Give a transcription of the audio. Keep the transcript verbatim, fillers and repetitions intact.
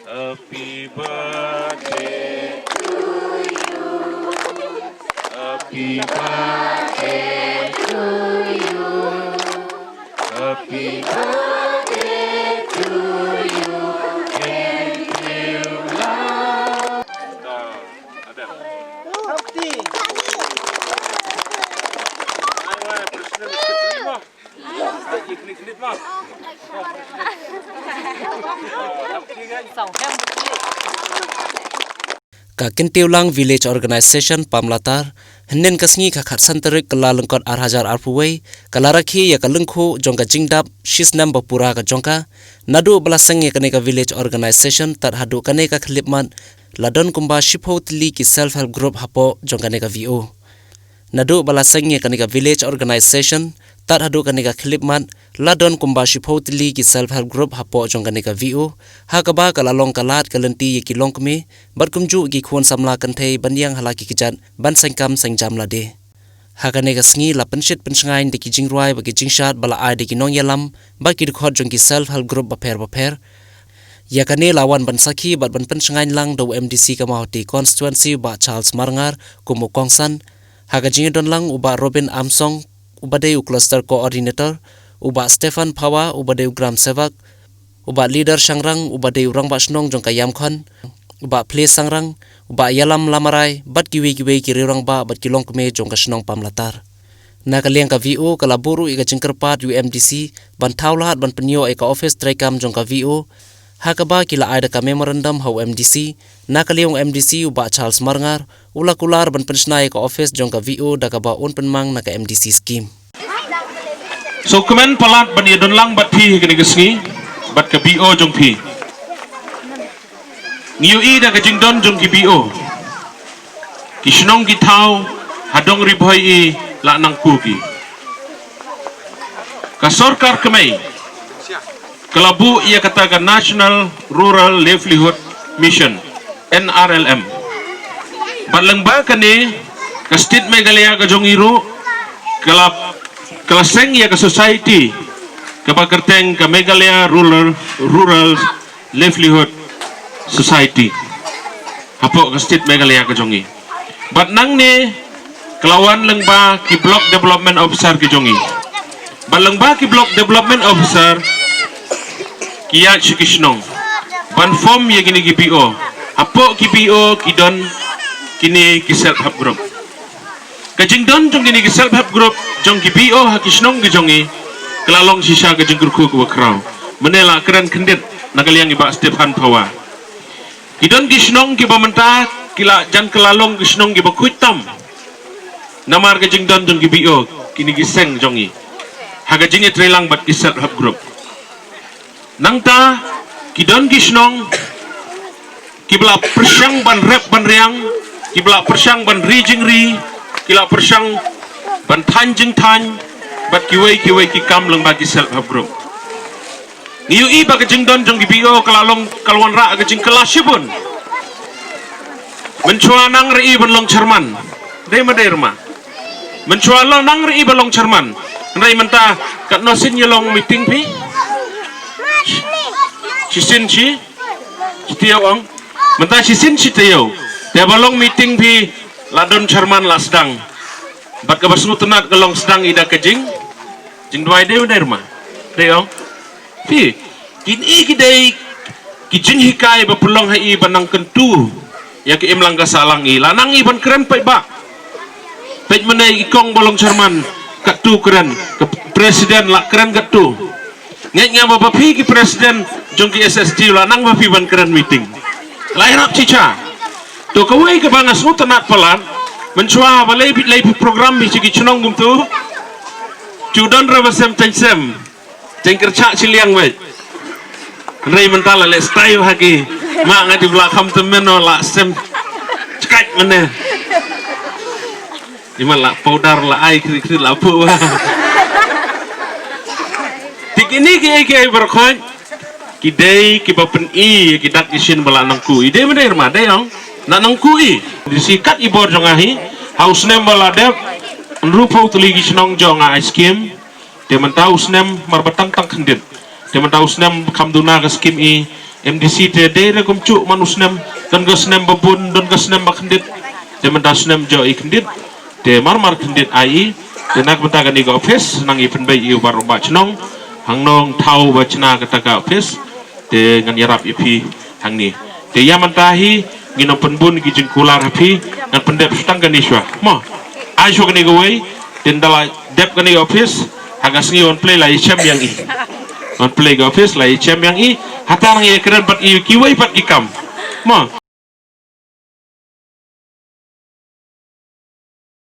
Happy birthday to you. Happy birthday to you. Happy birthday to you. Thank you, love. Ka Kyntiew Lang Village Organization Pamlatar, hynnin ka sngi ka khatsan tarik Kyllalyngkot ar hajar arphew wei, ka la rakhe ïa ka lyngkhuh jong ka jingdap shisnem ba pura ka jong ka, naduh ba la seng ïa kane ka Village Organization tad haduh kane ka khyllipmat, la don kumba shiphew tylli ki self help group hapoh jong kane ka V O. Naduh ba la seng ïa kane ka Village Organization tad haduh kane ka khyllipmat, la don kumba shiphew tylli ki self help group hapoh jong kane ka V O, ha kaba ka la long ka lad ka lynti ïa ki longkmie bad kumjuh ki khun samla kynthei ban ïeng ha la ki kjat ban seng kam seng jam lade. Ha kane ka sngi la pynshit pynshngaiñ da ki jingrwai bad ki jingshad ba la ai da ki nongïalam bad ki dkhot jong ki self help group bapher bapher. Ïa kane la wan ban sakhi bad ban pynshngaiñ lang da u M D C ka Mawhati constituency u Bah Charles Marngar kum u kongsan. Ha ka jingdon lang u Bah Robin Amsong uba dei u cluster coordinator, u Bah Stephen Phawa uba dei u gram sevak, u Bah Leader Shangrang uba dei u rangbah shnong jong ka Ïamkhon, u Bah Phle Sangrang, u Bah Ïalam Lamarai bad kiwei kiwei ki rangbah bad ki longkmie jong ka shnong Pamlatar. Na ka liang ka V O ka la buh ruh ïa ka jingkyrpad ïa u M D C ban thaw lad ban pynïoh ïa ka office treikam jong ka V O, ha kaba ki la ai da ka memorandum ha u M D C. Na ka liang u M D C u Bah Charles Marngar u la kular ban pynshna ïa ka office jong ka V O da kaba un pynmang na ka M D C scheme. So kmen palat ban ïadon lang bad phi ha kane ka sngi bad ka V O jong phi. Ngi ïohi da ka jingdon jong ki V O, ki shnong ki thaw ha dong Ri Bhoi i la nangku ki. Ka sorkar kmie ka la buh ïa kata ka National Rural Livelihood Mission, N R L M. Bad lyngba kane ka state Meghalaya ka jong i ruh ka la, ka la seng ïa ka society kaba kyrteng ka Meghalaya Rural, Rural Livelihood Society hapoh ka state Meghalaya ka jong i. Bad nangne ka la wan lyngba ki block development officer ki jong i. Bad lyngba ki block development officer ki ïaid sha ki shnong ban form ïa kine ki V O. Hapoh ki V O ki don kine ki self help group. Ka jingdon jong kine ki self help group jong ki V O ha ki shnong ki jong i ka la long shisha ka jingkyrkhu kaba khraw. Mynne la kren khyndiat na ka liang i Bah Stephen Phawa. Ki don ki shnong kiba mynta ki la jan ka la long ki shnong kiba khuid tam namar ka jingdon jong ki V O, kine ki seng jong i, ha ka jingïatreilang bad ki self help group. Nangta ki don ki shnong kiba la pyrshang ban rep ban riang, kiba la pyrshang ban ri jingri, ki la pyrshang ban thaiñ jingthaiñ bad kiwei kiwei ki kam lyngba ki self help group. Ngi ïohi ba ka jingdon jong ki V O ka la long, ka la wanrah ka jingkylla shibun. Mynshuwa nang ruh i ban long chairman, dei ma dei, Rma? Mynshuwa long nang ruh i ban long chairman. Hynrei mynta katno sien ïa long meeting phi? Shisien shi, shi taïew ong. Mynta shisien shi taïew. Te ba long meeting phi la don chairman la sdang. Bad kaba sngewtynnat ka long sdang i da ka jing, jingduwai, dei ma dei, Rma? Dei ong. Phi, kine ki dei ki jinghikai ba pynlong ha i ban nang kyntu ïa ka imlang ka sahlang i. La nang i ban kren paidbah. Peit mynne i kong ba long chairman katto kren, ka president la kren katto. Ngeit nga ba phi ki president jong ki S S T la nang ba phi ban kren meeting. La ïarap chicha. To kawei kaba nga sngewtynnat palat, mynshuwa ba lei, lei phi program phi sha ki chnong kumto, ju don re ba sem tang sem. Jingkyrchah shiliang wei. Hynrei mynta la leh style ha ki. Ma nga di bla kham temen no la sem. Chkait mane. Ima la powder la ai kri kri la pu. Ti kini ki ei ki ei barkhon. Ki dei kiba pyni ki dak ki shin ba la nangku. I dei ma dei, Rma, dei ong. Na nangku i. Di sikat i bor jong ahi. Ha u snem ba la dep. Hynriewphew tylli ki shnong jong nga ai skim. Te mynta u snem mar ba tang tang khyndiat. Te mynta u snem kham duna ka skim i, M D C te dei re kumjuh man u snem, don ka snem ba bun, don ka snem ba khyndiat, te mynta snem jong i khyndiat, te mar mar khyndiat ai i, te na ka bynta kane ka office, nang i pynbeit i u bar u ba chnong, hangno thaw ba chna kata ka office, te ngan ïarap ïa phi hangne. Te ïa mynta hi, ngin ym pynbun ki jingkular ha phi, ngan pyndep shutang kane shuwa. Mo, ai shuwa kane kawei, te nda la dep kane ka office, ha ka sngi wan plie la i chem ïa ngi. Wan plie ka office la i chem ïa ngi, hata nang ïa kren bad i kiwei pat ki kam. Mo,